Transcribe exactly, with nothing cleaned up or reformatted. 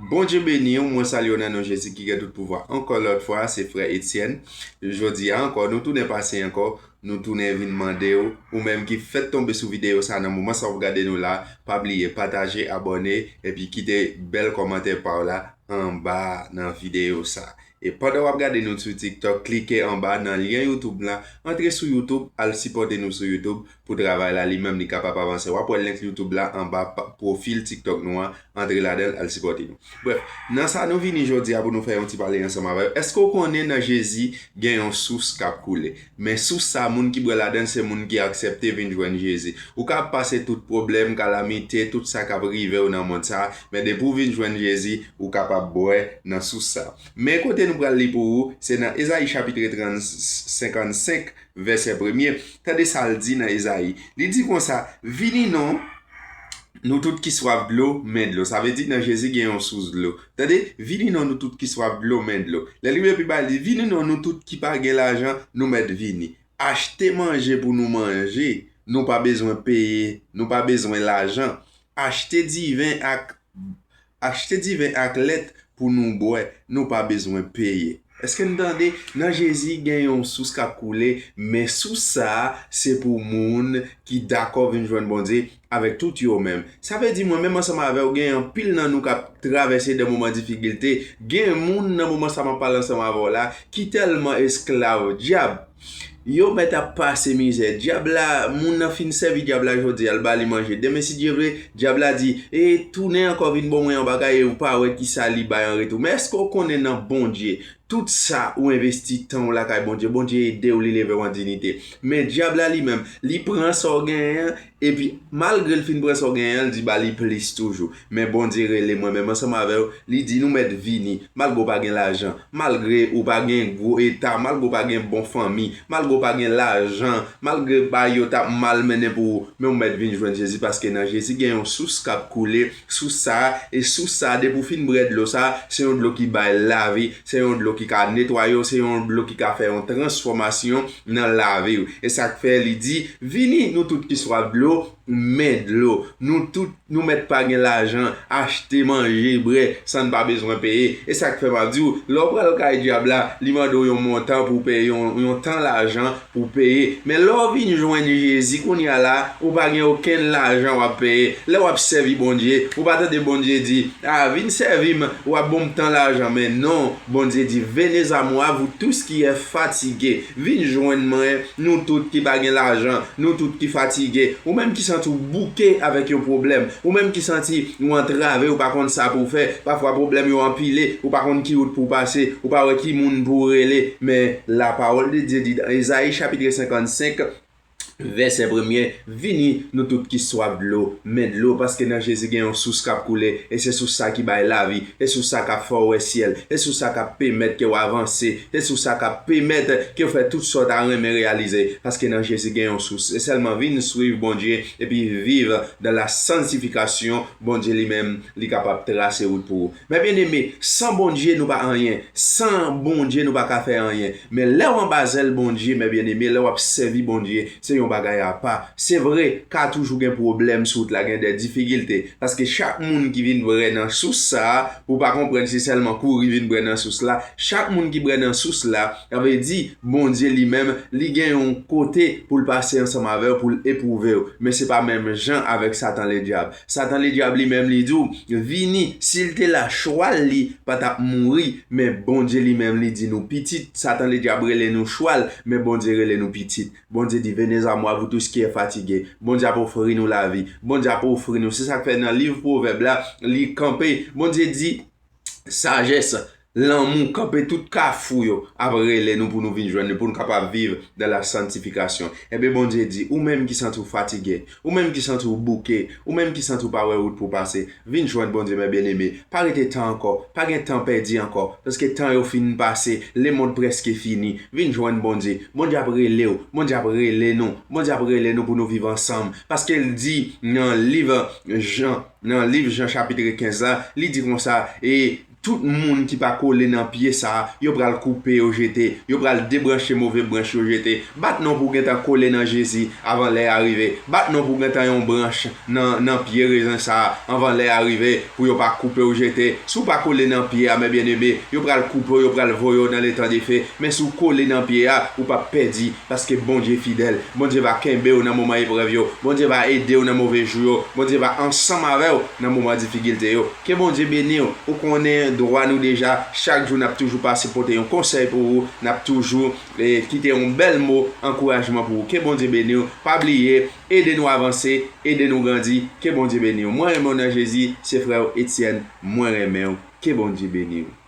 Bondye beni w, mwen salye w nan non Jezi ki gen tout pouvwa. Ankò lòt fwa, se frè Etienne. Jodi a ankò, nou tounen pase ankò, nou tounen vin mande w, ou menm ki fèk tonbe sou videyo sa nan moman sa w ap gade nou la, pa bliye pataje, abòne, epi kite bèl kòmantè pa w la anba nan videyo sa. E pandan w ap gade nou sou TikTok, klike anba nan lyen YouTube la, antre sou YouTube, al sipòte nou sou YouTube pou travay la li menm li kapab avanse. W ap wè link YouTube la anba pa- pwofil TikTok nou an, antre ladan l, al sipòte nou. Brèf, nan sa nou vini jodi a pou nou fè yon ti pale ansanm avè w. Èske w konnen nan Jezi gen yon sous k ap koule? Men sous sa, moun ki bwè ladan l se moun ki aksepte vin jwenn Jezi. Ou ka ap pase tout pwoblèm, kalamite, tout sa k ap rive w nan mond sa, men depi w vin jwenn Jezi, ou kapab bwè nan sous sa. Men kote nou pral li pou ou, se nan Ezayi chapit trant, senkannsenk, vèsè premye. Tande sa l di nan Ezayi. Li di konsa, vini non, nou tout ki swaf dlo, men dlo. Sa vle di nan Jezi gen yon sous dlo. Tande, vini non, nou tout ki swaf dlo, men dlo. Lè li vle pi ba, li di, vini non, nou tout ki pa gen lajan, nou mèt vini. Achte manje pou nou manje, nou pa bezwen peye, nou pa bezwen lajan. Achte diven ak achte diven ak lèt pou nou bwè, nou pa bezwen peye. Èske n tande? Nan Jezi gen yon sous k ap koule, men sous sa a se pou moun ki dakò vin jwenn Bondye avèk tout yo menm. Sa vle di mwen menm ansanm avè w gen anpil nan nou k ap travèse de moman difikilte. Gen moun nan moman sa m ap pale ansanm avè w la ki tèlman esklav dyab. Yo mèt ap pase mizè. Dyab la, moun nan fin sèvi dyab la jodi a, l ba li manje. Demen, si Dye vle, dyab la di, e tounen ankò vin ban mwen yon bagay e ou pa wè kisa li bay an retou. Men èske w konnen nan Bondye, tout sa ou envesti tan w lakay Bondye, Bondye ede w, li leve w an diyite. Men dyab la li menm, li pran sa w genyen an, epi malgre l fin pran sa w genyen an, l di ba li plis toujou. Men Bondye rele mwen menm ansanm avè w, li di nou mèt vini, malgre w pa gen lajan, malgre ou pa gen gwo eta, malgre w pa gen bon fanmi, malgre w pa gen lajan, malgre bagay yo t ap mal mennen pou ou, men w mèt vin jwenn Jezi, paske nan Jezi gen yon sous k ap koule, sous sa a, e sous sa a, depi w fin bwè dlo sa a, se yon dlo ki bay lavi, se yon dlo ki ka netwaye w, se yon dlo ki ka fè yon transfòmasyon nan lavi w. E sa k fè li di, vini, nou tout ki swaf dlo, men dlo. Nou tout, nou mèt pa gen lajan, achte manje, bwè, san n pa bezwen peye. E sa k fè m ap di w, lè w pral kay dyab la, li mande w yon montan pou w peye, yon, yon tan lajan pou w peye. Men lè w vin jwenn Jezi kounye a la, ou pa gen okenn lajan w ap peye. Lè w ap sèvi Bondye, ou pa tande Bondye di, a, vin sèvi m, w ap ban m tan lajan. Men non, Bondye di, venez à moi, vous tous qui êtes fatigués. Vin jwenn mwen, nou tout ki pa gen lajan, nou tout ki fatige, ou menm ki santi w bouke avèk yon pwoblèm, ou menm ki santi w antrave, ou pa konn sa pou w fè, pafwa pwoblèm yo anpile, ou pa konn ki wout pou w pase, ou pa wè ki moun pou w rele, men la parole de Dieu di nan Ezayi chapit senkannsenk, vèsè premye, vini, nou tout ki swaf dlo, men dlo, paske nan Jezi gen yon sous k ap koule, e se sous sa ki bay lavi, e sous sa k ap fè w wè syèl, e sous sa k ap pèmèt ke w avanse, e sous sa k ap pèmèt ke w fè tout sa w ta renmen reyalize, paske nan Jezi gen yon sous. E sèlman vin swiv Bondye, epi viv dans la sanctification, Bondye li menm, li kapab trase wout pou ou. Mes bien-aimés, san Bondye nou pa anyen. San Bondye nou pa ka fè anyen. Men lè w anba zèl Bondye, mes bien-aimés, lè w ap sèvi Bondye, se yon bagay apa. Se vre, ka toujou gen pwoblèm sou wout la, gen de difikilte. Paske chak moun ki vin bwè nan sous sa a, ou pa konprann se sèlman kouri vin bwè nan sous la. Chak moun ki bwè nan sous la, sa vle di, Bondye li menm, li gen yon kote pou l pase ansanm avè w, pou l epwouve w. Men se pa menm jan avèk Satan Ledyab. Satan Ledyab li menm, li di w, vini, si l te la, chwal li pa t ap mouri. Men Bondye li menm, li di nou pitit. Satan Ledyab rele nou chwal, men Bondye rele nou pitit. Bondye di, venez à moi, vous tous qui êtes fatigués. Bondye ap ofri nou lavi. Bondye ap ofri nou. Se sa k fè nan liv Pwovèb la, li kanpe. Bondye di, sajès, lanmou, kanpe tout kafou yo ap rele nou pou nou vin jwenn li, pou nou kapab viv dans la sanctification. Enben, Bondye di, ou menm ki santi w fatige, ou menm ki santi w bouke, ou menm ki santi w pa wè wout pou w pase, vin jwenn Bondye, mes bien-aimés. Pa rete tan ankò, pa gen tan pèdi ankò, paske tan yo fin pase, lemonn prèske fini. Vin jwenn Bondye. Bondye ap rele w, Bondye ap rele nou, Bondye ap rele nou pou nou viv ansanm. Paske l di nan liv Jan, nan liv Jan chapit kenz la, li di konsa, e Tout moun ki pa kole nan pye sa a, yo pral koupe yo jete, yo pral debranche move branch yo jete. Bat non pou w gentan kole nan Jezi avan lè a rive. Bat non pou w gentan yon branch nan, nan pye rezen sa a anvan lè a rive, pou yo pa koupe w jete. Si w pa kole nan pye a, men byeneme, yo pral koupe w, yo pral voye w nan letan de fe. Men si w kole nan pye a, ou p ap pèdi, paske Bondye fidèl. Bondye va kenbe w nan moman eprèv yo. Bondye va ede w nan move jou yo. Bondye va ansanm avè w nan moman difikilte yo. Ke Bondye beni w. Ou konnen dwa nou deja. Chak jou n ap toujou pase pote yon konsèy pou ou. N ap toujou, eh, kite yon bèl mo ankourajman pou ou. Ke Bondye beni w. Pa bliye, ede nou avanse, ede nou grandi. Ke Bondye beni w. Mwen renmen w nan Jezi, se frè w Etienne. Mwen renmen w. Ke Bondye beni w.